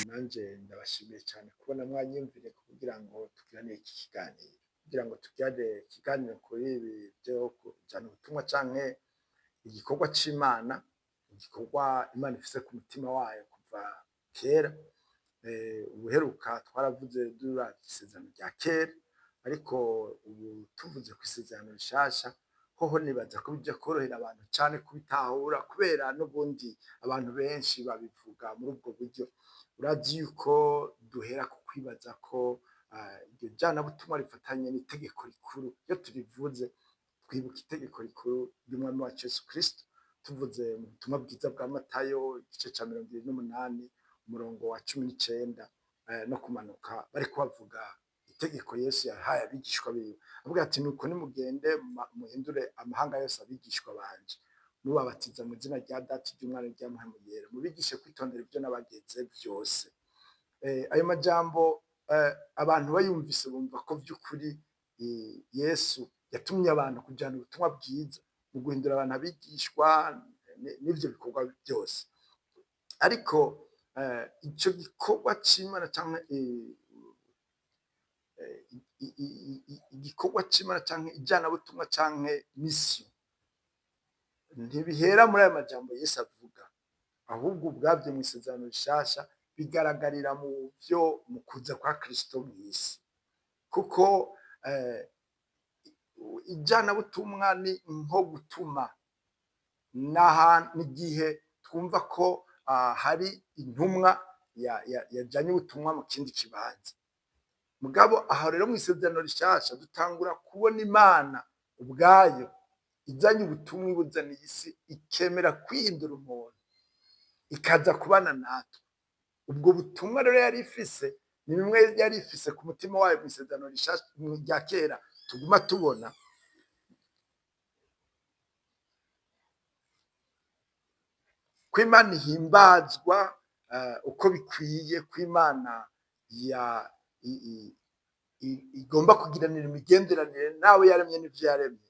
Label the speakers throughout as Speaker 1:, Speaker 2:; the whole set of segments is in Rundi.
Speaker 1: Nanje ndabashimiye cyane kubona mwanyumvire kugira ngo tugirane iki kiganiro, kugira ngo tugirane ikiganiro kuri ibi byo kujana ubutumwa canke igikorwa c'Imana, igikorwa Imana ifise ku mutima wayo kuva kera. Ubuheruka twaravuze duravye isezerano rya kera, ariko ubu tuvuze ku isezerano rishasha hoho nibaza ko bija korohera abantu cane kubitahura, kubera n'ubundi abantu benshi babivuga muri ubwo buryo. Urazi yuko duhera ku kwibaza ko iryo janabutumwa rifatanye n'itegeko rikuru. Iyo turivuze twibuka itegeko rikuru ry'umwami wacu Yesu Kristo, tuvuze mu butumwa bwiza bwa Matayo igice ca 28 umurongo wa 19 no kumanuka, bariko bavuga itegeko Yesu yahaye abigishwa biwe, avuga ati: "Nuko nimugende muhindure amahanga yose abigishwa banje, mubabatiza mu izina rya Data, iry'Umwana, n'irya Mpwemu Yera, mubigishe kwitondera ivyo nabageze vyose." Ayo majambo abantu bayumvise bumva ko vy'ukuri Yesu yatumye abantu kujana ubutumwa bwiza mu guhindura abantu abigishwa n'ivyo bikorwa byose. Ariko ico gikorwa c'Imana canke igikorwa c'Imana canke ijanabutumwa canke mission ntibihera muri ayo majambo Yesu avuga, ahubwo ubwabyo mu isezerano rishasha bigaragarira mu vyo mu kuza kwa Kristo mw'isi, kuko ijanabutumwa ni nko gutuma n'igihe twumva ko hari intumwa yajanye ubutumwa mu kindi kibanza. Mugabo aho rero mu isezerano rishasha dutangura kubona Imana ubwayo izanye ubutumwa, ibuzaniye isi, ikemera kwihindura umuntu, ikaza kubana natwe. Ubwo butumwa rero yari ifise ni bimwe yari ifise ku mutima wayo mu isezerano rishasha rya kera tuguma tubona ko Imana ihimbazwa uko bikwiye, ko Imana igomba kugiranira imigenderanire nawe yaremye n'ivyo yaremye.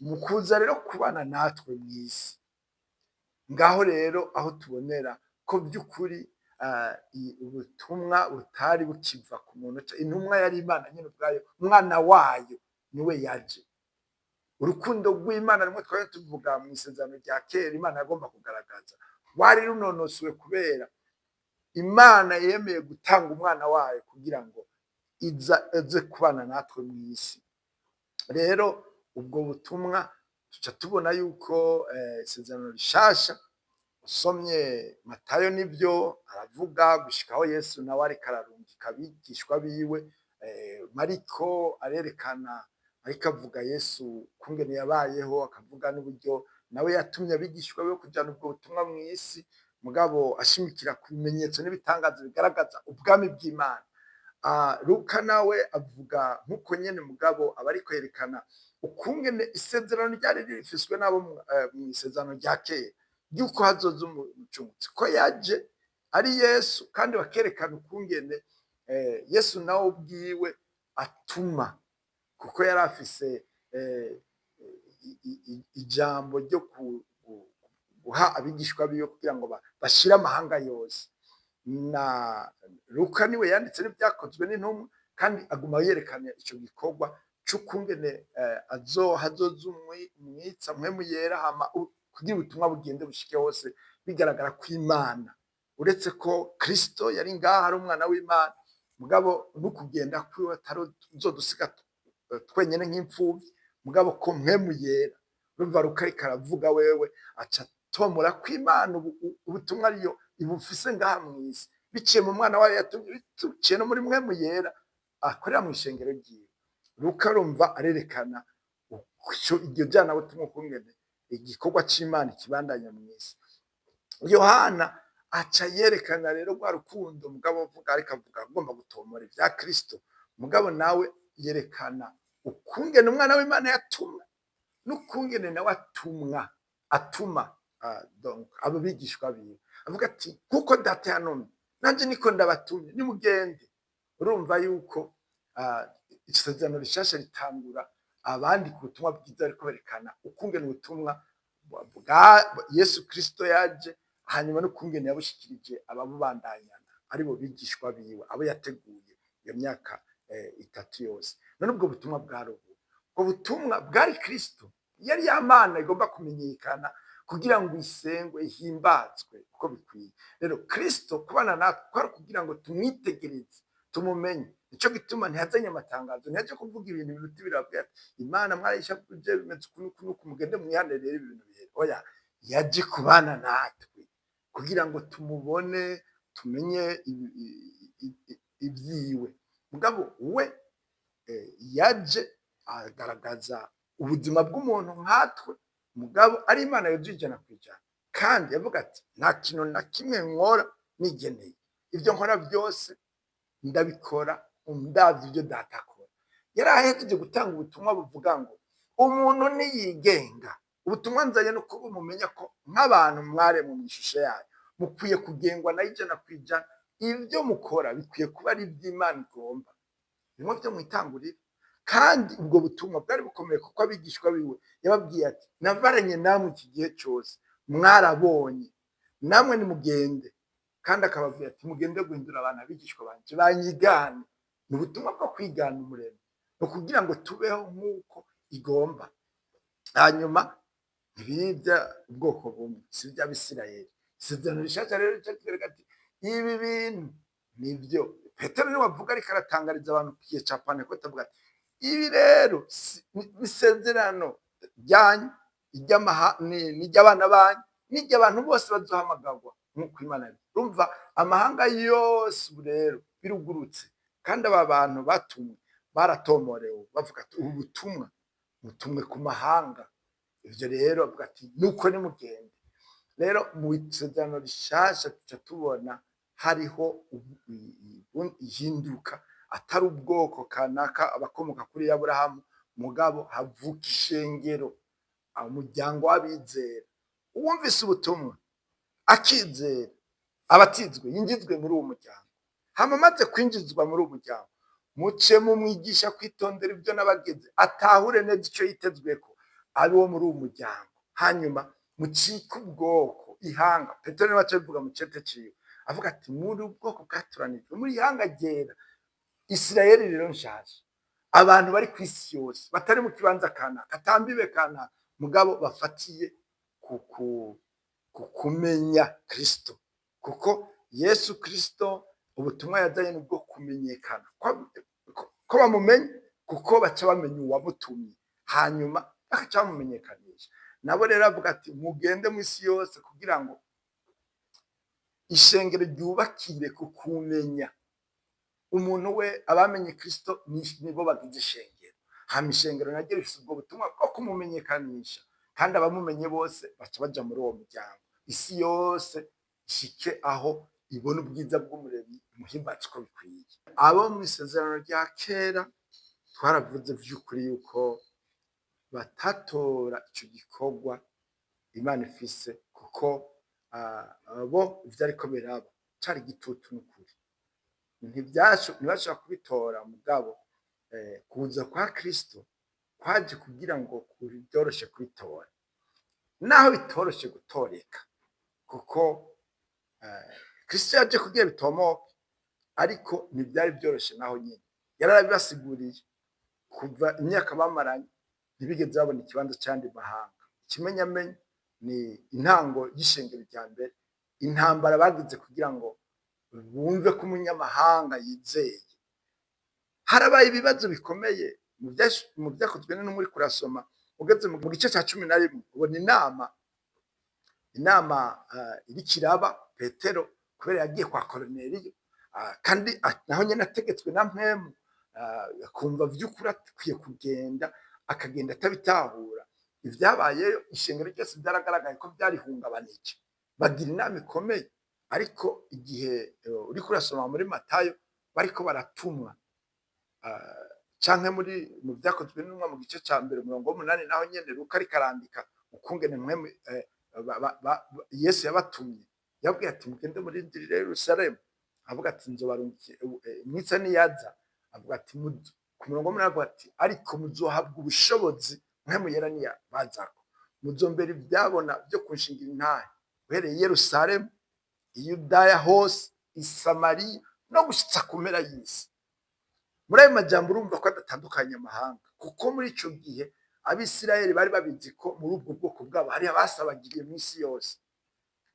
Speaker 1: Mu kuza rero kubana natwe mw'isi, ngaho rero aho tubonera ko by'ukuri ubutumwa butari bukiva ku muntu, intumwa yari Imana nyine ubwayo, umwana wayo niwe yaje. Urukundo rw'Imana rumwe twari tuvuga mu isezerano rya kera Imana yagomba kugaragaza rwari runonosowe, kubera Imana yemeye gutanga umwana wayo kugira ngo iza aze kubana natwe mu isi. Rero ubwo butumwa tuca tubona yuko isezerano rishasha, usomye Matayo nibyo aravuga gushikaho Yesu nawe ariko ararungika abigishwa biwe. Mariko arerekana, ariko avuga Yesu kungene yabayeho, akavuga n'uburyo nawe yatumye abigishwa biwe kujana ubwo butumwa mu isi, mugabo ashimikira ku bimenyetso n'ibitangaza bigaragaza ubwami bw'Imana. Luka nawe avuga nk'uko nyene, mugabo aba ariko yerekana ukungene isezerano ryari rifiswe n'abo mu isezerano rya kera ry'uko hazoza umucunguzi, ko yaje ari Yesu, kandi bakerekana ukungene Yesu nawe ubwiwe atuma, kuko yari afise ijambo ryo guha abigishwa biwe kugira ngo bashire amahanga yose. Na Luka niwe yanditse n'ibyakozwe n'intumwa, kandi aguma yerekana ico gikorwa c'ukungene hazoza umwitsa Mpwemu Yera, hama kugira ubutumwa bugende bushike hose, bigaragara ko Imana, uretse ko Kristo yari ngaha ari umwana w'Imana, mugabo n'ukugenda kwiwe atazodusiga twenyene nk'imfuvyi, mugabo ko Mpwemu Yera. Urumva Luka ariko aravuga wewe aca atomora ko Imana ubutumwa ariyo ibufise ngaha mw'isi, biciye mu mwana wayo yatumye, biciye no muri Mpwemu Yera akorera mu ishengero ryiwe. Luka urumva arerekana iryo janabutumwa ukungene igikorwa c'Imana ikibandanya mw'isi. Yohana aca yerekana rero rwa rukundo, mugabo avuga, ariko avuga agomba gutomora ibya Kristo, mugabo nawe yerekana ukungene umwana w'Imana yatumwe n'ukungene nawe atumwa, atuma donc abo bigishwa biwe, avuga ati: "Kuko Data yantumye, nanje niko ndabatumye, nimugende." Urumva yuko isezerano rishasha ritangura abandi ku butumwa bwiza, bariko berekana ukungene ubutumwa bwa Yesu Kristo yaje Hanyuma no kungene yabushikirije ababubandanyana, aribo bigishwa biwe, abo yateguye iyo myaka 3 yose. None ubwo butumwa bwari ubu, ubwo butumwa bwari Kristo, yari ya Mana igomba kumenyekana kugira ngo isengwe, ihimbazwe uko bikwiye. Rero Kristo kubana natwe kwari kugira ngo tumwitegereze, tumumenye. Nico gituma ntihazanye amatangazo, ntiyaje kuvuga ibintu biruta birabwira ati Imana mwarayishavuje, bimeze uku n'uku n'uku, mugende mwihane rero ibintu bihere. Oya, yaje kubana natwe kugira ngo tumubone, tumenye ibyiwe. Mugabo we yaje agaragaza ubuzima bw'umuntu nkatwe, mugabo ari Imana yuzuye 100%. Kandi yavuga ati nta kintu na kimwe nkora nigeneye, ibyo nkora byose ndabikora ndavye ibyo data akora. Yari ahejeje gutanga ubutumwa buvuga ngo umuntu niyigenga. Ubutumwa nzanye nuko mumenya ko nk'abantu mwaremwe mu ishusho yayo, mukwiye kugengwa na 100%. Ibyo mukora bikwiye kuba ari iby'Imana igomba, bimwe byo mwitangurira. Kandi ubwo butumwa bwari bukomeye, kuko abigishwa biwe yababwiye ati navaranye namwe iki gihe cyose, mwarabonye, namwe nimugende. Kandi akababwira ati mugende guhindura abantu abigishwa banje, banyigane. Ni ubutumwa bwo kwigana umuremyi, ni ukugira ngo tubeho nk'uko igomba. Hanyuma ntibijya ubwoko bumwe, si iby'Abisirayeli. Isezerano rishasha rero rica ritwereka ati ibi bintu nibyo Petero niwe avuga, ariko aratangariza abantu ku gihe ca Pantekote, avuga ati ibi rero isezerano ryanyu, n'iry'abana banyu, n'iry'abantu bose bazohamagarwa nk'uko Imana. Urumva amahanga yose ubu rero birugurutse. Kandi aba bantu batumwe baratomorewe, bavuga ati ubu butumwa butumwe ku mahanga. Ivyo rero bavuga ati nuko nimugende. Rero mu isezerano rishasha tuca tubona hariho ihinduka, atari ubwoko kanaka, abakomoka kuri Aburahamu, mugabo havuka ishengero, umuryango w'abizera. Uwumvise ubutumwa akizera, abatizwe, yinjizwe muri uwo muryango. Hama amaze kwinjizwa muri uwo muryango, muce mumwigisha kwitondera ibyo n'abageze, atahure neza ico yitezweko, abe uwo muri uwo muryango. Hanyuma mucike ubwoko, ihanga. Petero niwe aca abivuga mu cete ciwe, avuga ati muri ubwoko bwatoranijwe, muri ihanga ryera, Isirayeli rero nshasha, abantu bari ku isi yose batari mu kibanza kanaka, atambibe kanaka, mugabo bafatiye ku kumenya Kristo. Kuko Yesu Kristo ubutumwa yazanye nubwo kumenyekana ko bamumenye, kuko baca bamenya uwamutumye, hanyuma bakaca bamumenyekanisha nabo. Rero avuga ati mugende mu isi yose kugira ngo ishengero ryubakire ku kumenya umuntu we. Abamenye Kristo nibo bagize ishengero. Hama ishengero naryo rifise ubwo butumwa bwo kumumenyekanisha, kandi abamumenye bose baca baja muri uwo muryango, isi yose ishike aho ibona ubwiza bw'umuremyi, imuhimbaze uko bikwiye. Abo mu isezerano rya kera twaravuze vy'ukuri yuko batatora ico gikorwa Imana ifise, kuko bo ivyariko biraba cari igitutu n'ukuri, ntibashobora kubitora. Mugabo kuza kwa Kristo kwaje kugira ngo byoroshe kubitora, naho bitoroshe gutoreka, kuko Kristo yaje kugira bitomoke, ariko ntivyari vyoroshe. Naho nyene yarabibasiguriye, kuva imyaka bamaranye ntibigeze babona ikibanza c'ayandi mahanga. Ikimenyamenya ni intango y'ishengero rya mbere, intambara bagize kugira ngo bumve ko umunyamahanga yizeye. Harabaye ibibazo bikomeye mu vyakozwe n'intumwa. Uriko urasoma ugeze mu gice ca 11, ubona inama iriko iraba. Petero kubera yagiye kwa Koroneliyo, kandi naho nyene ategetswe na Mpwemu, akumva vy'ukuri akwiye kugenda, akagenda atabitahura ivyabayeyo. Ishengero ryose vyaragaragaye ko vyarihungabanije, bagira inama ikomeye. Ariko igihe uriko urasoma muri Matayo bariko baratumwa, canke muri mu vyakozwe n'intumwa mu gice ca mbere umurongo w'8, naho nyene Luka ariko arandika ukungene Mpwemu Yesu yabatumye, yababwiye ati mugende murindirire Yerusalemu. Avuga ati nzobarungikiye Mwitsa niyaza. Avuga ati ku murongo w'8 avuga ati ariko muzohabwa ubushobozi Mpwemu Yera niyabazako, muzombera ivyabona vyo kunshingira intahe. Uhereye i Yerusalemu, i Yudaya hose, i Samariya, no gushitsa ku mpera y'isi. Muri ayo majambo urumva ko adatandukanye amahanga, kuko muri ico gihe Abisirayeli bari babizi ko muri ubwo bwoko bwabo hari abasabagiriye mw'isi yose.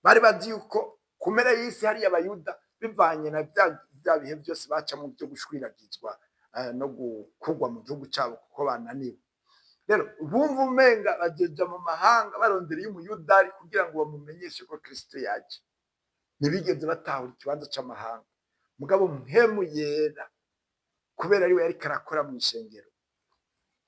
Speaker 1: Bari bazi yuko ku mpera y'isi hariyo Abayuda, bivanye na bya bihe byose bacamo byo gushwiragizwa no gukurwa mu gihugu cyabo kuko bananiwe. Rero bumva umenga bazoja mu mahanga barondera iyo Umuyuda ari kugira ngo bamumenyeshe ko Kristo yaje. Ntibigeze batahura ikibanza c'amahanga. Mugabo Mpwemu Yera, kubera ariwe yariko arakora mw'ishengero,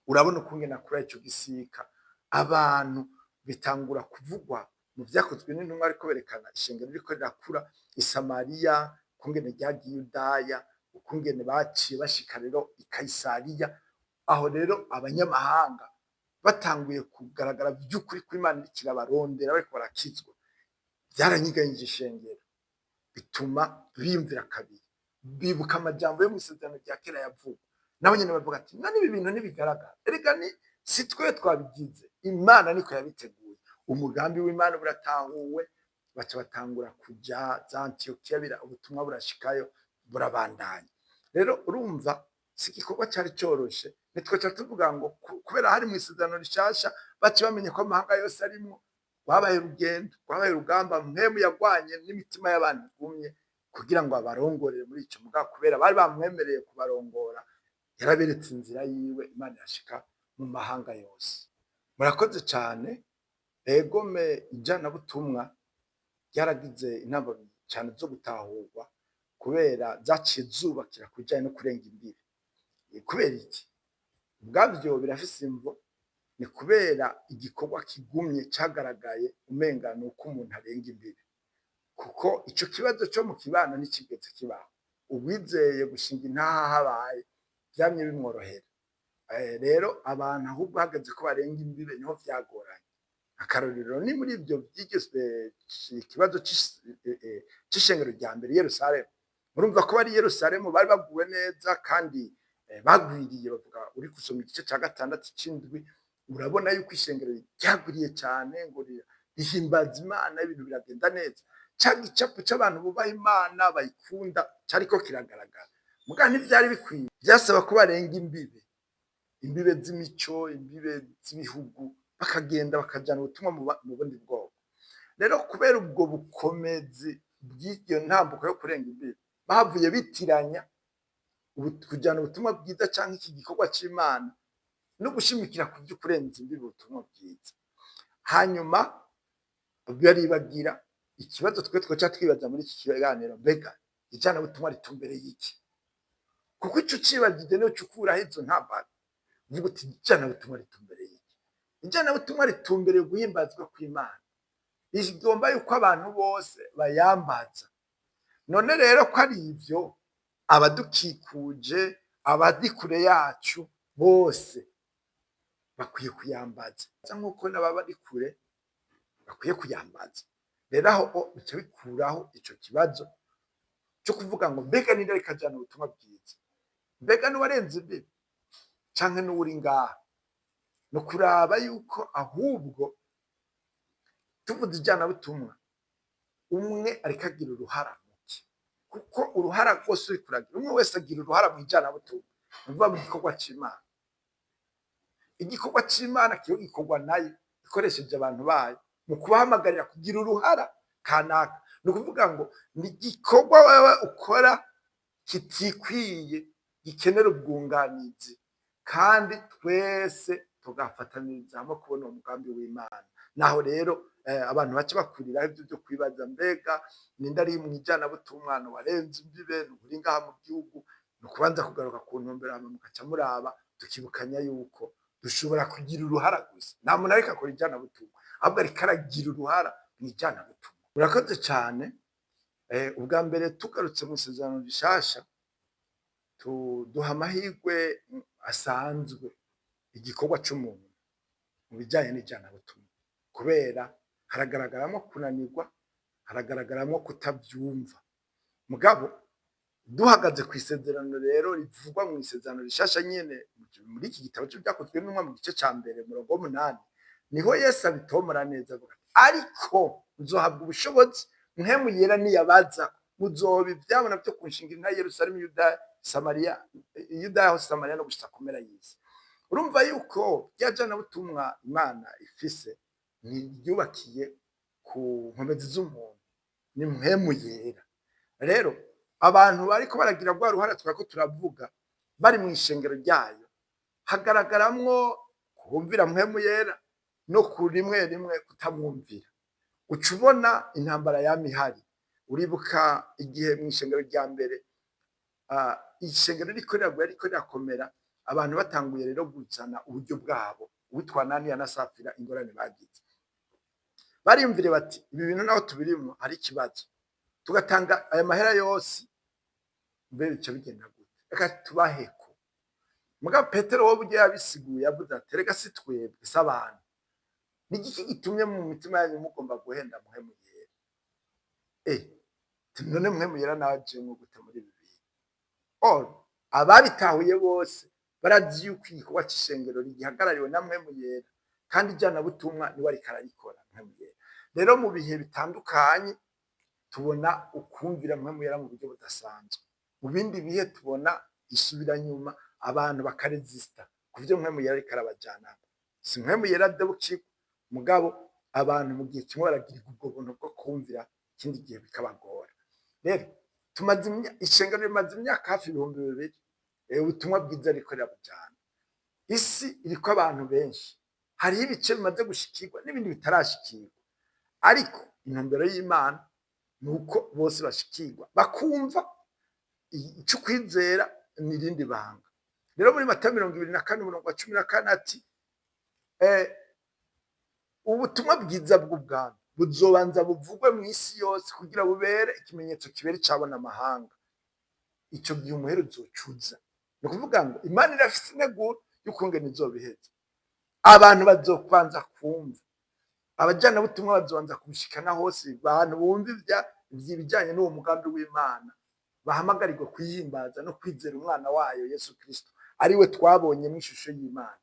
Speaker 1: urabona ukungene akura ico gisika. Abantu bitangura kuvugwa mu Vyakozwe n'Intumwa, ariko berekana ishengero ririko rirakura i Samariya, ukungene ryagiye i Yudaya, ukungene baciye bashika rero i Kayisariya. Aho rero abanyamahanga batanguye kugaragara vy'ukuri ko Imana iriko irabarondera, bariko barakizwa, vyaranyiganyije ishengero, bituma biyumvira kabiri, bibuka amajambo yo mw'Isezerano rya Kera yavugwa. Nabo nyene bavuga ati: "None ibi bintu ntibigaragara? Erega ni si twe twabigize, Imana niko yabiteguye." Umugambi w'Imana buratahuwe, baca batangura kuja za Antiyokiya, ubutumwa burashikayo, burabandanya. Rero urumva si igikorwa cari coroshe. Ntitwoca tuvuga ngo kubera hari mw'Isezerano Rishasha baca bamenya ko amahanga yose arimwo. Rwabaye urugendo, rwabaye urugamba Mpwemu yagwanye n'imitima y'abantu igumye kugira ngo abarongorere muri ico. Mugabo kubera bari bamwemereye kubarongora, yaraberetse inzira yiwe, Imana irashika mu mahanga yose. Murakoze cane. Egome, ijanabutumwa ryaragize intambamyi cane zo gutahurwa, kubera zaciye zubakira ku bijanye no kurenga imbibe. Kubera iki? Ubwavyo birafise imvo. Ni kubera igikorwa kigumye cagaragaye umenga ni uko umuntu arenga imbibe, kuko ico kibazo co mu kibano nticigeze kibaho. Uwizeye gushinga intaha habaye vyamye bimworohera. Rero abantu ahubwo hageze ko barenga imbibe niho vyagoranye. Akarorero ni muri ivyo vyigizwe ikibazo c'ishengero rya mbere i Yerusalemu. Murumva ko bari i Yerusalemu bari baguwe neza kandi bagwiriye. Bavuga, uri gusoma igice ca gatandatu c'indwi, urabona yuko ishengero ryagwiriye cane, ngo rihimbaza Imana, ibintu biragenda neza. Ca gicapo c'abantu bubaha Imana, bayikunda, cariko kiragaragara. Muga ntivyari bikwiye, vyasaba ko barenga imbibe, imbibe z'imico, imbibe z'ibihugu, bakagenda bakajana ubutumwa mu bundi bwoko. Rero kubera ubwo bukomezi bw'iyo ntambuko yo kurenga imbibe, bahavuye bitiranya kujana ubutumwa bwiza canke iki gikorwa c'Imana no gushimikira ku vyo kurenza imbibe ubutumwa bwiza. Hanyuma baribagira ikibazo twe twoca twibaza muri iki kiganiro: mbega ijanabutumwa ritumbereye iki? Kuko ico ucibagije nico ukuraho izo ntambara. Uvuga uti: "Ijanabutumwa ritumbereye iki?" Ijanabutumwa ritumbereye guhimbazwa kw'Imana, rigomba yuko abantu bose bayambaza. None rero ko ari ivyo, abadukikuje, abari kure yacu bose bakwiye kuyambaza, nk'uko n'ababa bari kure bakwiye kuyambaza. Rero aho bica bikuraho ico kibazo co kuvuga ngo: mbega ninde ariko ajana ubutumwa bwiza? Mbega n'uwarenze imbibe canke n'uwuri ngaha? Ni ukuraba yuko ahubwo tuvuze ijanabutumwa, umwe ariko agira uruhara muke, kuko uruhara rwose uriko uragira, umwe wese agira uruhara mu ijanabutumwa, ni ukuvuga mu gikorwa c'Imana. Igikorwa c'Imana kiba gikorwa nayo ikoresheje abantu bayo mu kubahamagarira kugira uruhara kanaka. Ni ukuvuga ngo ni igikorwa wewe ukora kitikwiye, gikenera ubwunganizi, kandi twese tugafataniriza hamwe kubona uwo mugambi w'Imana. Naho rero abantu baca bakuriraho ivyo vyo kwibaza: mbega ninde ari mu ijanabutumwa? Warenze imbibe, uri ngaha mu gihugu? Ni ukubanza kugaruka ku ntumbero, hama mugaca muraba, tukibukanya yuko dushobora kugira uruhara gusa. Nta muntu ariko akora ijanabutumwa, ahubwo ariko aragira uruhara mu ijanabutumwa. Murakoze cane. Ubwa mbere, tugarutse mu Isezerano Rishasha, duha amahirwe asanzwe igikorwa c'umuntu mu bijanye n'ijanabutumwa, kubera haragaragaramwo kunanirwa, haragaragaramwo kutavyumva. Mugabo duhagaze kw'isezerano rero rivugwa mu Isezerano Rishasha nyene, muri iki gitabo c'Ivyakozwe n'Intumwa, mu gice ca mbere, umurongo w'umunani, niho Yesu abitomora neza, avuga ati: Ariko muzohabwa ubushobozi Mpwemu Yera niyabaza, muzoba ivyabona vyo kunshingira intahe i Yerusalemu, Yudaya, Samariya, Yudaya hose, Samariya, no gushitsa ku mpera y'isi. Urumva yuko rya janabutumwa Imana ifise ntiryubakiye ku nkomezi z'umuntu, ni Mpwemu Yera. Rero abantu bariko baragira rwa ruhara twariko turavuga, bari mu ishengero ryayo, hagaragaramwo kumvira Mpwemu Yera no ku rimwe rimwe kutamwumvira. Uca ubona intambara yama ihari. Uribuka igihe mu ishengero rya mbere, ishengero ririko riragwira, ririko rirakomera, abantu batanguye rero kuzana uburyo bwabo, uwitwa Ananiya na Safira, ingorane bagize. Bariyumvire bati: "Ibi bintu naho tubirimwo hari ikibazo, tugatanga aya mahera yose, mbe bica bigenda gute? Reka tubaheko." Mugabo Petero we buryo yabisiguye, yavuze ati: "Rega si twebwe, si abantu. Ni igiki gitumye mu mitima yanyu mugomba guhenda Mpwemu Yera? None Mpwemu Yera nawe ajemwo gute muri ibi bintu?" Or ababitahuye bose barazi yuko igikorwa c'ishengero rigihagarariwe na Mpwemu Yera, kandi ijanabutumwa niwe ariko ararikora, Mpwemu Yera. Rero mu bihe bitandukanye tubona ukumvira Mpwemu Yera mu buryo budasanzwe, mu bindi bihe tubona isubiranyuma, abantu bakarezista ku vyo Mpwemu Yera ariko arabajanako. Si Mpwemu Yera adebukirwa, mugabo abantu mu gihe kimwe baragirirwa ubwo buntu bwo kumvira, ikindi gihe bikabagora. Rero tumaze ishengero rimaze imyaka hafi 2000, ubutumwa bwiza ririko rirabujana. Isi iriko abantu benshi, hariho ibice bimaze gushikirwa n'ibindi bitarashikirwa, ariko intumbero y'Imana ni uko bose bashikirwa bakumva. Ico kwizera ni irindi banga. Rero muri Matayo 24 umurongo wa 14 ati: "Ubutumwa bwiza bw'ubwami buzobanza buvugwe mu isi yose kugira bubere ikimenyetso kibera icabona amahanga, ico gihe umuhero uzocuza." Ni ukuvuga ngo Imana irafise integuro y'ukungene izobiheza. Abantu bazobanza kumva, abajanabutumwa bazobanza kubishikana hose, abantu bumva ibijanye n'uwo mugambi w'Imana, bahamagarirwa kuyihimbaza no kwizera umwana wayo Yesu Kristo, ariwe twabonye mu ishusho y'Imana.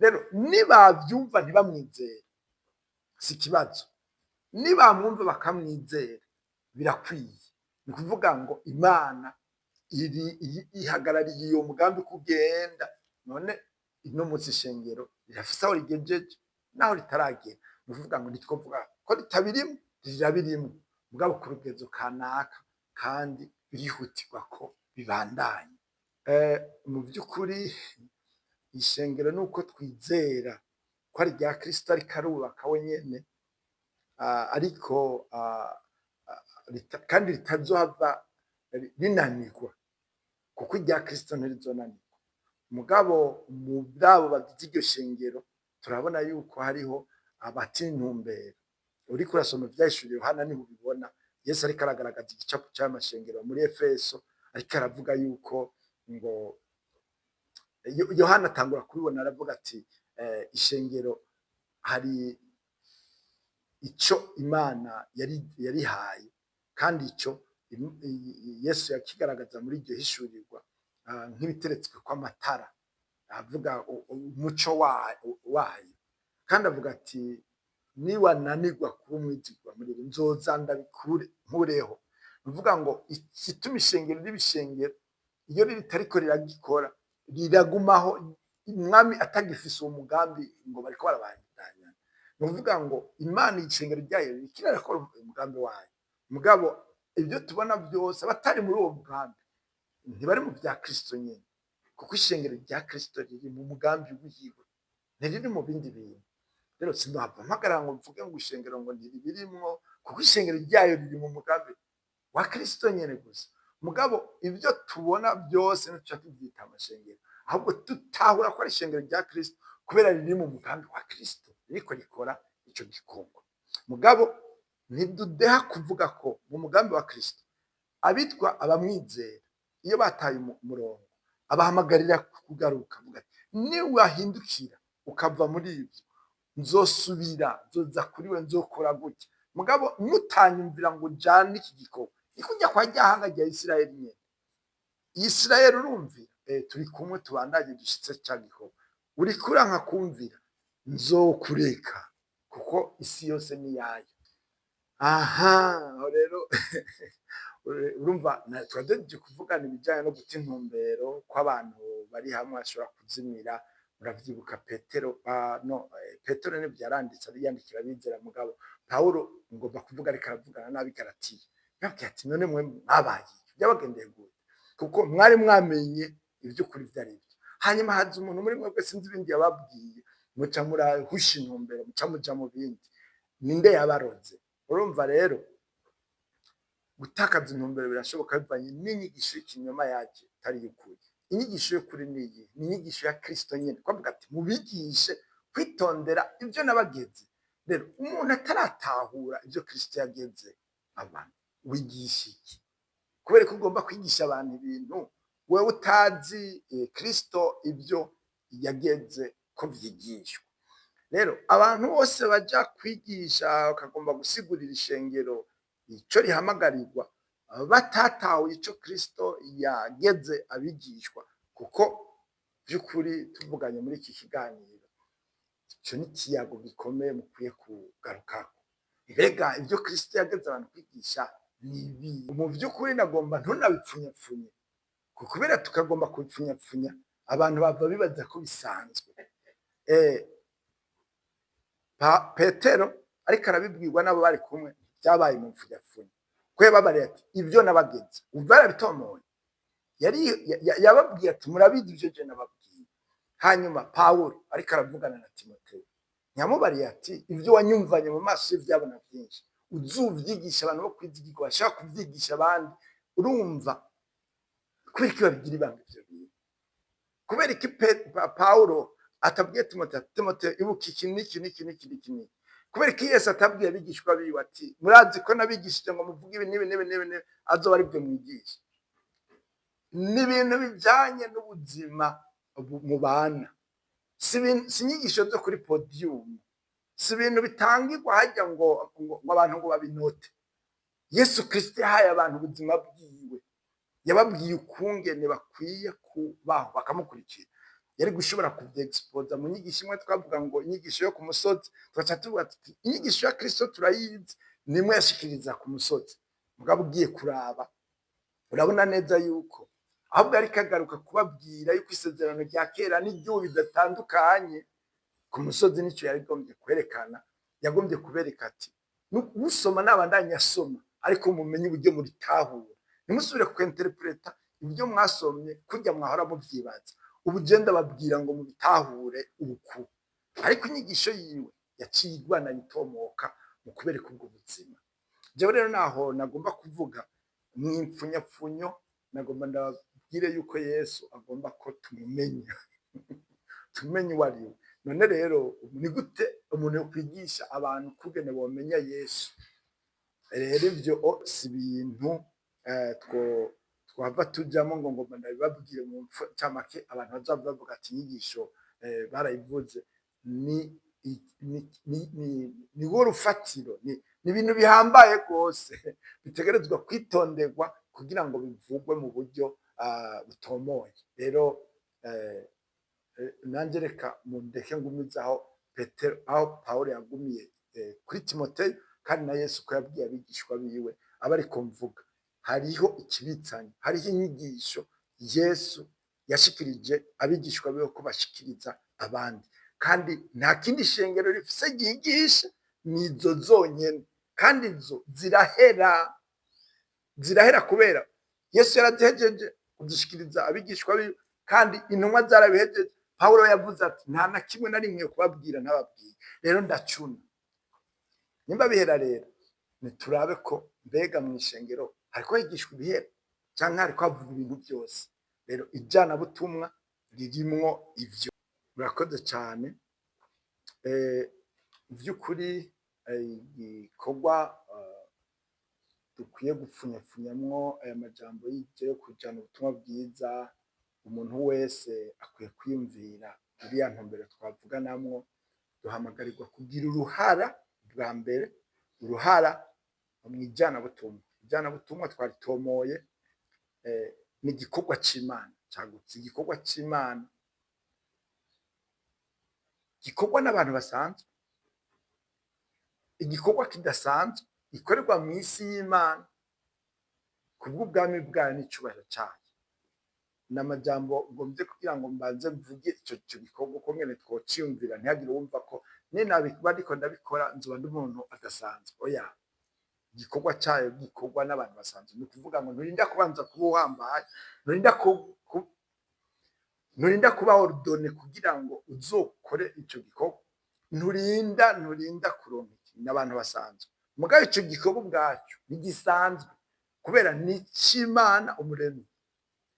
Speaker 1: Rero nibavyumva ntibamwizere, si ikibazo. Nibamwumva bakamwizera, birakwiye. Ni ukuvuga ngo Imana ihagarariye uyo mugambi kugenda. None ino munsi ishengero rirafise aho rigejeje naho ritaragera. Ni ukuvuga ngo ntitwovuga ko ritabirimwo, rirabirimwo, mugabo ku rugezo kanaka, kandi birihutirwa ko bibandanya. Mu vy'ukuri ishengero nuko twizera ko ari irya Kristo ariko arubaka we nyene, ariko kandi ritazohava rinanirwa, kuko irya Kristo ntirizonanirwa. Mugabo mu bwabo bagize iryo shengero, turabona yuko hariho abata intumbero. Uriko urasoma Ivyahishuriwe Yohana niho ubibona. Yesu ariko aragaragaza igicapo c'ayo muri Efeso, ariko aravuga yuko ngo Yohana atangura kubibona, aravuga ati: "Ishengero hari ico Imana yarihaye." Kandi ico Yesu yakigaragaza muri iryo hishurirwa nk'ibiteretswe kw'amatara, avuga umuco wayo, kandi avuga ati: "Niwananirwa kuba umwizigwa muri ibi, nzoza ndabikure nkureho." Nukuvuga ngo igituma ishengero riba ishengero, iyo ritariko riragikora, riragumaho umwami atagifise uwo mugambi ngo bariko barabandanya. Ni ukuvuga ngo Imana ishengero ryayo ririko irakora umugambi wayo, mugabo ibyo tubona byose, abatari muri uwo mugambi ntibari mu vya Kristo nyene, kuko ishengero rya Kristo riri mu mugambi wiwe, ntiriri mu bindi bintu. Rero sinohava mpagarara ngo mvuge ngo ishengero ngo ntiribirimwo, kuko ishengero ryayo riri mu mugambi wa Kristo nyene gusa. Mugabo ibyo tubona byose ntituca tuvyita amashengero, ahubwo tutahura ko ari ishengero rya Kristo kubera riri mu mugambi wa Kristo, ririko rikora ico gikorwa. Mugabo ntidudeha kuvuga ko mu mugambi wa Kristo abitwa abamwizera, iyo bataye umurongo, abahamagarira kugaruka, avuga ati: "Niwahindukira ukava muri ibyo, nzosubira, nzoza kuri we, nzokora gutya. Mugabo mutanyumvira ngo njane iki gikorwa." Ni kurya kwa rya hanga rya Isirayeli nyene. Isirayeli urumvira, turi kumwe, tubandanye dushitse ca gikorwa. Uriko uranka kumvira, nzokureka. Kuko isi yose ni iyayo. Aha aho rero urumva twari duhejeje kuvugana ibijanye no guta intumbero kw'abantu bari hamwe bashobora kuzimira. Muravyibuka Petero, no Petero nivyo yaranditse yandikira abizera, mugabo Pawulo ngomba kuvuga ariko aravugana n'ab'i Galatiya. Yababwiye ati: "None mwe mwabaye iki? Vyabagendeye gute? Kuko mwari mwamenye ivy'ukuri ivyo ari vyo, hanyuma haza umuntu muri mwebwe, sinzi ibindi yababwiye, muca murahusha intumbero, muca muja mu bindi. Ninde yabaroze?" Urumva rero, gutakaza intumbero birashoboka bivanye n'inyigisho y'ikinyoma yaje itari iy'ukuri. Inyigisho y'ukuri niyi ni inyigisho ya Kristo nyene, kwavuga ati: "Mubigishe kwitondera ivyo nabageze." Rero umuntu ataratahura ivyo Kristo yageze abantu, wigisha iki? Kubera ko ugomba kwigisha abantu ibintu wewe utazi Kristo ibyo yageze ko vyigishwa. Rero abantu bose baja kwigisha, bakagomba gusigurira ishengero ico rihamagarirwa, batatahuye ico Kristo yageze abigishwa, kuko vy'ukuri tuvuganye muri iki kiganiro, ico ni ikiyago gikomeye mukwiye kugarukako. Mbega ibyo Kristo yageze abantu kwigisha ni ibi? Mu vy'ukuri nagomba ntunabipfunyapfunye, kubera tukagomba kubipfunyapfunya abantu bava bibaza ko bisanzwe. Petero ariko arabibwirwa n'abo bari kumwe, byabaye mu mpfunyapfunya, ko yababariye ati: "Ibyo nabageze." Umva, yarabitomoye, yari yababwiye ati: "Murabizi ibyo je nababwiye." Hanyuma Pawulo ariko aravugana na Timoteyo, ntiyamubariye ati: "Ibyo wanyumvanye mu maso y'ivyabona byinshi uzuvyigisha abantu bo kwizigirwa, bashaka kuvyigisha abandi." Urumva, kubera iki babigira ibanga ivyo bintu? Kubera iki Pawulo atabwiye Timoteyo ati: "Timoteyo, ibuka iki n'iki n'iki n'iki n'iki n'iki"? Kubera iki Yesu atabwiye abigishwa biwe ati: "Murazi ko nabigishije ngo muvuge ibi n'ibi n'ibi n'ibi n'ibi, azoba aribyo mwigisha"? Ni ibintu bijanye n'ubuzima mubana, si inyigisho zo kuri podium, si ibintu bitangirwa hajya ngo abantu ngo babinote. Yesu Kristo yahaye abantu ubuzima bwiwe, yababwiye ukungene bakwiye kubaho bakamukurikira. Yari gushobora kuvyexposa mu nyigisho imwe twavuga ngo inyigisho yo ku musozi, tugaca tuvuga tuti: "Inyigisho ya Kristo turayizi, nimwe yashikiriza ku musozi." Mugabo ugiye kuraba, urabona neza yuko ahubwo ariko agaruka kubabwira yuko isezerano rya kera n'iry'ubu bidatandukanye. Ku musozi nico yagombye kwerekana, yagombye kubereka ati: "Usoma nabandanya asoma, ariko mumenye uburyo muritahura, ntimusubire kwinterpreta ibyo mwasomye kurya mwahora muvyibaza. Ubu je ndababwira ngo mubitahure uku." Ariko inyigisho yiwe yaciye igwana itomoka mu kubereka ubwo buzima. Jewe rero naho nagomba kuvuga mw'impfunyapfunyo, nagomba ndababwire yuko Yesu agomba ko tumumenya, tumenye uwo ari we. None rero ni gute umuntu yokwigisha abantu kugene bomenya Yesu? Rero ivyo si ibintu two twava tujamo ngo ndabibabwire mu ncamake, abantu bazava bavuga ati: "Inyigisho barayivuze." Ni wo rufatiro, ni ibintu bihambaye rwose bitegerezwa kwitonderwa kugira ngo bivugwe mu buryo butomoye. Rero nanje reka mundeke ngumize aho Petero, aho Pawulo yagumiye kuri Timoteyo, kandi na Yesu ko yabwiye abigishwa biwe, aba ariko mvuga. Hariho ikibitsanye, hariho inyigisho Yesu yashikirije abigishwa biwe ko bashikiriza abandi, kandi nta kindi shengero rifise ryigisha, nizo zonyene, kandi zo zirahera, zirahera kubera Yesu yarazihejeje kuzishikiriza abigishwa biwe, kandi intumwa zarabihejeje. Pawulo yavuze ati: "Nta na kimwe na rimwe kubabwira ntababwiye." Rero ndacuna nimba bihera, rero niturabe ko mbega mu ishengero hariko higishwa ibihera canke hariko havuga ibintu byose. Rero ijanabutumwa ririmwo ivyo. Murakoze cane. Vy'ukuri igikorwa dukwiye gupfunyapfunyamwo aya majambo y'ivyo yo kujana ubutumwa bwiza, umuntu wese akwiye kwiyumvira iriya ntumbero twavuganamwo. Duhamagarirwa kugira uruhara bwa mbere, uruhara mw'ijanabutumwa. Ijanabutumwa twaritomoye, ni igikorwa c'Imana cagutse, igikorwa c'Imana gikorwa n'abantu basanzwe. Igikorwa kidasanzwe gikorerwa mu isi y'Imana kubw'ubwami bwayo n'icubahiro cayo. Ni amajambo ngombye kugira ngo mbanze mvuge ico gikorwa uko ngene twociyumvira, ntihagire uwumva ko ninabikuba ndiko ndabikora nzoba ndi umuntu adasanzwe. Oya, igikorwa cayo gikorwa n'abantu basanzwe. Ni ukuvuga ngo nturinda kubanza kuba uhambaye, nturinda kuba ordonné kugira ngo uzokore ico gikorwa, nturinda kuronka iki, n'abantu basanzwe. Mugabo ico gikorwa ubwaco ntigisanzwe kubera ni ic'Imana Umuremyi.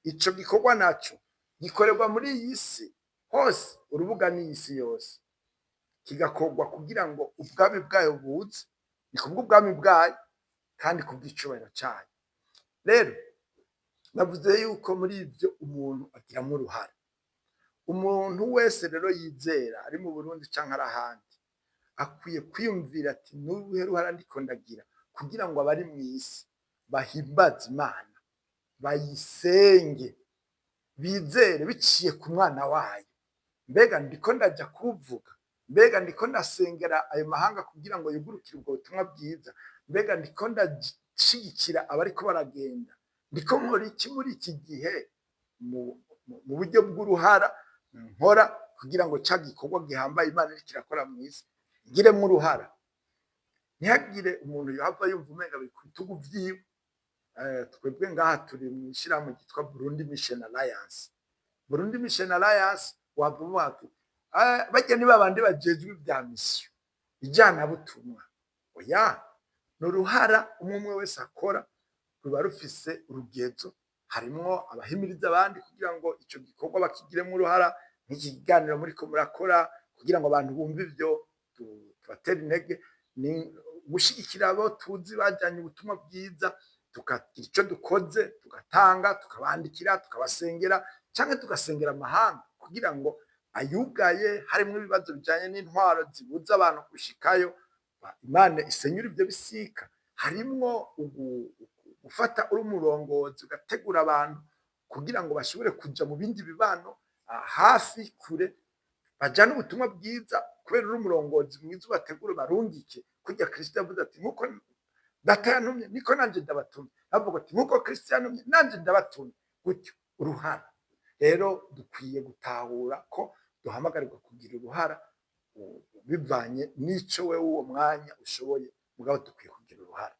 Speaker 1: Ico gikorwa naco gikorerwa muri iyi si hose, urubuga ni isi yose, kigakorwa kugira ngo ubwami bwayo buze, ni kubw'ubwami bwayo kandi kubw'icubahiro cayo. Rero navuze yuko muri ivyo umuntu agiramwo uruhara. Umuntu wese rero yizera, ari mu Burundi canke ari ahandi, akwiye kwiyumvira ati: "N'uruhe ruhara ndiko ndagira kugira ngo abari mw'isi bahimbaze Imana, bayisenge, bizere biciye ku mwana wayo? Mbega ndiko ndaja kuwuvuga? Mbega ndiko ndasengera ayo mahanga kugira ngo yugurukire ubwo butumwa bwiza? Mbega ndiko ndashigikira abariko baragenda? Ndiko nkora iki muri iki gihe mu buryo bw'uruhara nkora kugira ngo ca gikorwa gihambaye Imana iriko irakora mw'isi ngiremwo uruhara?" Ntihagire umuntu yohava yumva umenga biri ku bitugu vyiwe. Twebwe ngaha turi mw'ishirahamwe ryitwa Burundi Mission Alliance. Burundi Mission Alliance, wava uvuga ati: "Barya ni babandi bajejwe ivya mission, ijanabutumwa." Oya, ni uruhara umwe umwe wese akora, ruba rufise urugezo. Harimwo abahimiriza abandi kugira ngo ico gikorwa bakigiremwo uruhara, nk'iki kiganiro muriko murakora kugira ngo abantu bumve ivyo, tubatera intege. Ni gushigikira abo tuzi bajanye ubutumwa bwiza, tukagira ico dukoze, tugatanga, tukabandikira, tukabasengera, canke tugasengera amahanga kugira ngo ayugaye, harimwo ibibazo bijanye n'intwaro zibuza abantu gushikayo, Imana isenyura ivyo bisika. Harimwo gufata uri umurongozi ugategura abantu kugira ngo bashobore kuja mu bindi bibano, hafi, kure, bajane ubutumwa bwiza. Kubera uri umurongozi mwiza, ubategure, barungike kurya Kristo yavuze ati: "Nkuko Data yantumye, niko nanje ndabatumye." Avuga ati: "Nkuko Kristo yantumye, nanje ndabatumye." Gutyo uruhara rero, dukwiye gutahura ko duhamagarirwa kugira uruhara bivanye n'ico wewe uwo mwanya ushoboye, mugabo dukwiye kugira uruhara.